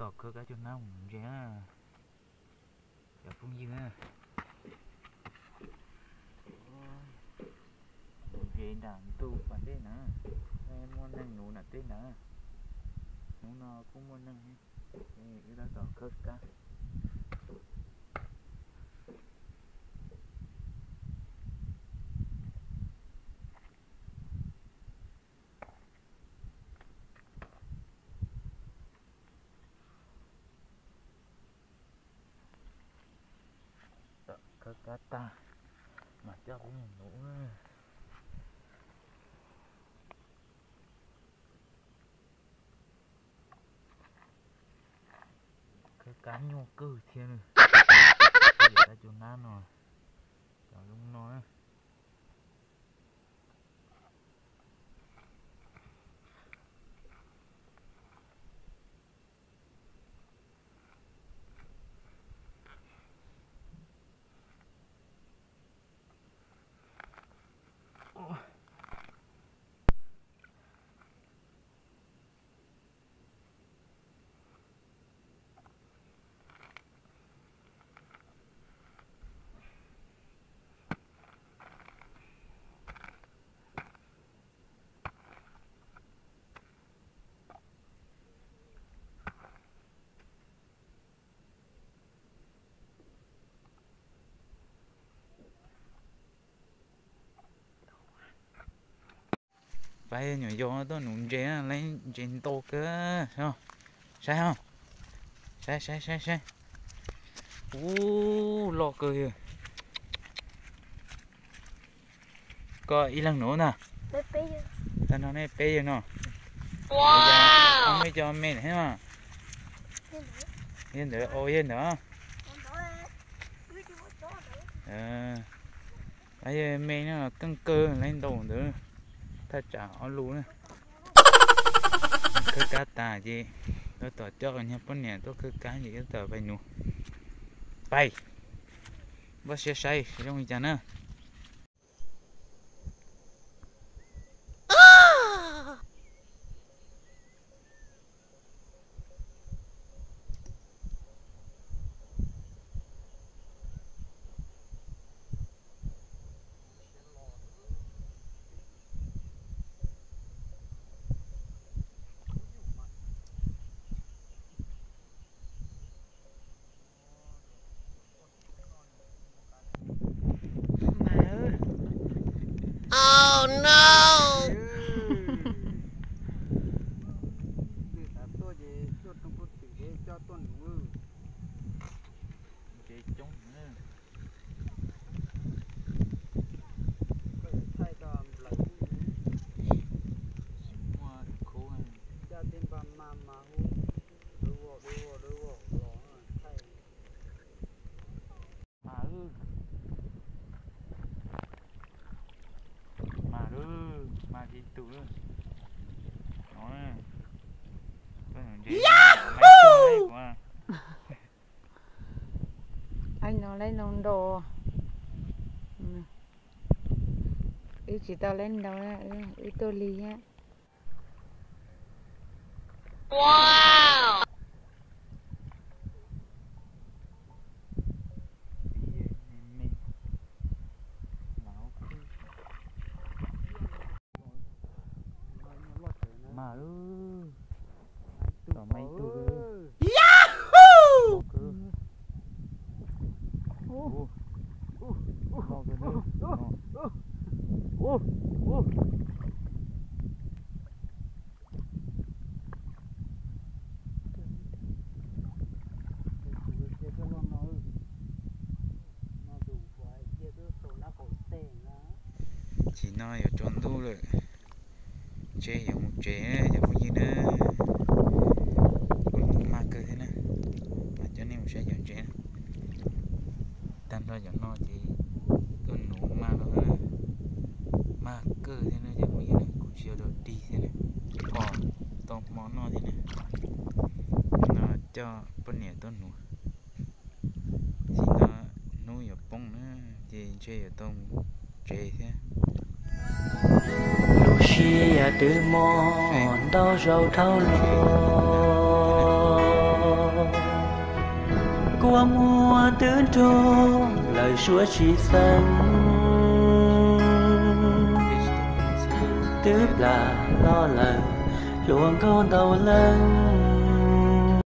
Tom khawb kab cug hnab mus nuv ntses na, cov phooj ywg na. Nuv ntses nram ntug pas dej na, muaj neeg nuv nram tej na. Hnub no kuj muaj neeg, wb tab tom khawb kab. Khawb kab tag mas coj peb mus nuv. Khawb kab nyuaj kawg thiab. Kab cug hnab no, cov zoo no na. Pab nyuam yaus tuaj nuv ntses, lawv ntses ntau kawg. Saib os, saib saib saib saib. Ub, loj kawg yog. Koj ib leeg nuv ntag? Tag no nej peb yawg no. Ua, muaj ib co me thiab mas. Yawg ntawd, yawg ntawd. Yawg me no keej kawg, lawv ntau ntawd, thaj tsam ob lub na. Khawb kab tas ces tab tom coj nyuag poj niam tuaj khawb kab ces tab tom pais nuv. Pais, npaj siab saib zoo li cas na. Mas, oh no! Twb xav tuaj ces tuaj rau puag tim kev coj tuaj nuv. Ntses coob heev. Koj yuav thaij tau nplaws tsis muaj khub. Coj tej npag mas mas hu dub vog dub vog dub vog los thaij. Mas, mas, mas ib tug no. Aib no laib ntau ntau. Wb tsis tau laib ntau, wb tuaj lig thiab. Mas, tom mas ib tug. Tam sim no yuav tsaus ntuj lawm, ntshe yuav mus tsev cov phooj ywg na. Kuj mag kawg thiab na, mas coj nej mus saib cov ntses na. Tag nrho cov no ces tuaj nuv mag no na, mag kawg thiab na cov phooj ywg na, kuj tsis yog dog dig thiab na, pom tau hmo noj thiab na. No coj poj niam tuaj nuv. Tam sim no hnub yuav poob na, ces ntshe yuav tau mus tsev thiab. Lub sij hawm twb muaj ntau zaus dhau los. Muaj twb nrog lawm suav tsis xeeb, twb plam los lawm hluas nkauj ntau leej.